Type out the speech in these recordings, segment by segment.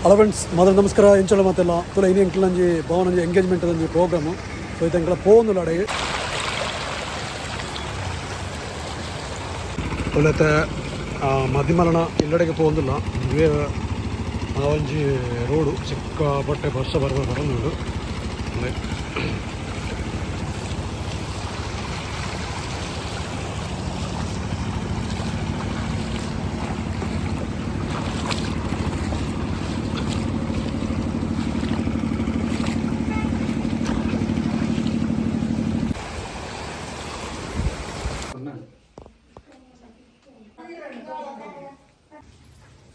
Hello friends, ಮೊದಲು ನಮಸ್ಕಾರ. ಎಂಚಲ ಮಾತೆಲ್ಲ ತುಲ ಇನಿ ಎಂಕ್ಲಂಜಿ ಭವನಂಜಿ ಎಂಗೇಜ್ಮೆಂಟ್ ಒಂಜಿ ಪ್ರೋಗ್ರಾಮು. ಸೊ ಇತ್ತೆ ಎಂಕ್ಲ ಪೋವೊಂದುಲ್ಲ ಅಡೆಗೆ. ಒಳ್ಳೆತ್ತೆ ಮದಿಮಲನ ಇಲ್ಲಡೆಗೆ ಪೋವೊಂದುಲ್ಲ. ಆ ಒಂಜಿ ರೋಡು ಸಿಕ್ಕಾಪಟ್ಟೆ ಬರ್ಸ ಬರೊಂದುಂಡು.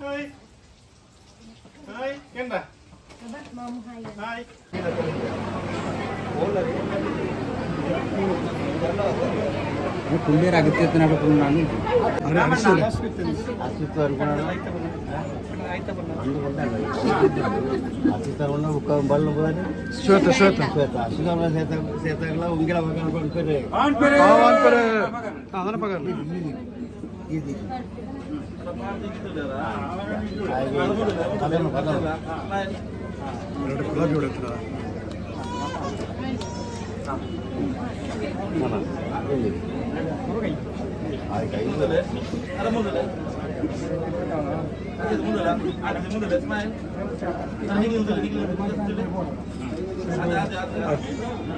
ಹಾಯ್ ಹಾಯ್ ಎಂದ ಹಾಯ್. ಕುಂಬೇರ್ ಅಗತ್ಯತೆ ನಾನು. ಶ್ವೇತ ಶ್ವೇತ. ಎರಡು ಗುಲಾಬಿ ಹೊಡೆತ್ರ.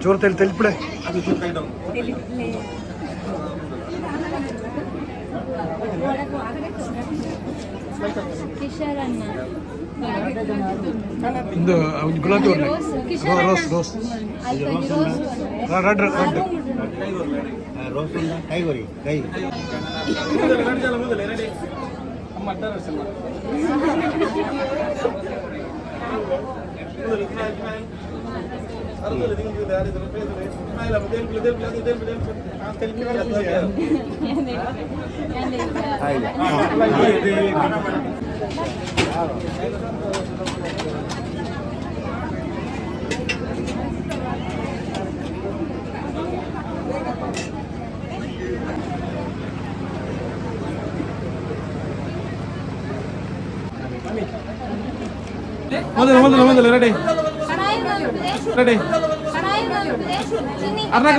ಚೂರು ತೆಲ್ ತೆಲ್ಪಿಡೆ. ಕಿಶೋರಣ್ಣ. ಇಂದು ಒಂಜಿ ಗುಲಾಬಿ ಒಳ್ಳೆ. Rose rose. Red red. Rose ಕೈ ಕೊರಿ ಕೈ. ಮೊದಲು ಮೊದಲು ಮೊದಲು. Ready ready. ಅರ್ನಾಕ.